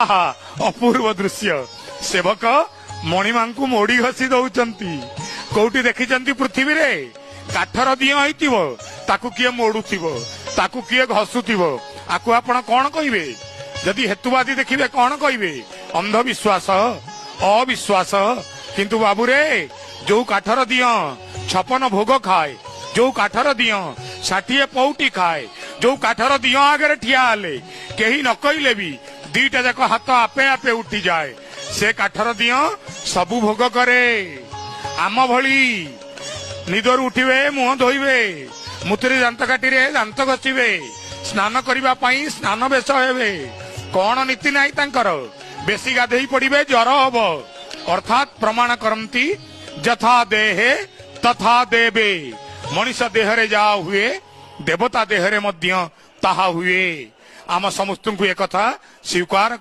ଆହା, ଅପୂର୍ବ ଦୃଶ୍ୟ। ସେବକ ମଣିମାଙ୍କୁ ମୋଡି ଘଷି ଦଉଛନ୍ତି। କୋଉଠି ଦେଖିଛନ୍ତି ପୃଥିବୀରେ କାଠର ଦିଅଁ ହେଇଥିବ, ତାକୁ କିଏ ମୋଡୁଥିବ, ତାକୁ କିଏ ଘଷୁଥିବ? ଆକୁ ଆପଣ କଣ କହିବେ? ଯଦି ହେତୁବାଦୀ ଦେଖିବେ କଣ କହିବେ? ଅନ୍ଧବିଶ୍ୱାସ, ଅବିଶ୍ୱାସ। କିନ୍ତୁ ବାବୁରେ, ଯୋଉ କାଠର ଦିଅଁ 56 ଭୋଗ ଖାଏ, ଯୋଉ କାଠର ଦିଅଁ 60 ପଉଟି ଖାଏ, ଯୋଉ କାଠର ଦିଅଁ ଆଗରେ ଠିଆ ହେଲେ କେହି ନ କହିଲେ ବି ଦିଟା ଯାକ ହାତ ଆପେ ଆପେ ଉଠିଯାଏ, ସେ କାଠର ଦିଅଁ ସବୁ ଭୋଗ କରେ। ଆମ ଭଳି ନିଦରୁ ଉଠିବେ, ମୁହଁ ଧୋଇବେ, ମୁତୁରି ଦାନ୍ତ କାଠିରେ ଦାନ୍ତ ଘଷିବେ, ସ୍ନାନ କରିବା ପାଇଁ ସ୍ନାନ ବେଶ ହେବେ, କଣ ନୀତି ନାହିଁ ତାଙ୍କର। ବେଶୀ ଗାଧେଇ ପଡିବେ, ଜ୍ୱର ହବ। ଅର୍ଥାତ୍ ପ୍ରମାଣ କରନ୍ତି, ଯଥା ଦେହେ ତଥା ଦେବେ। ମଣିଷ ଦେହରେ ଯାହା ହୁଏ, ଦେବତା ଦେହରେ ମଧ୍ୟ ତାହା ହୁଏ। ଆମ ସମସ୍ତଙ୍କୁ ଏକଥା ସ୍ୱୀକାର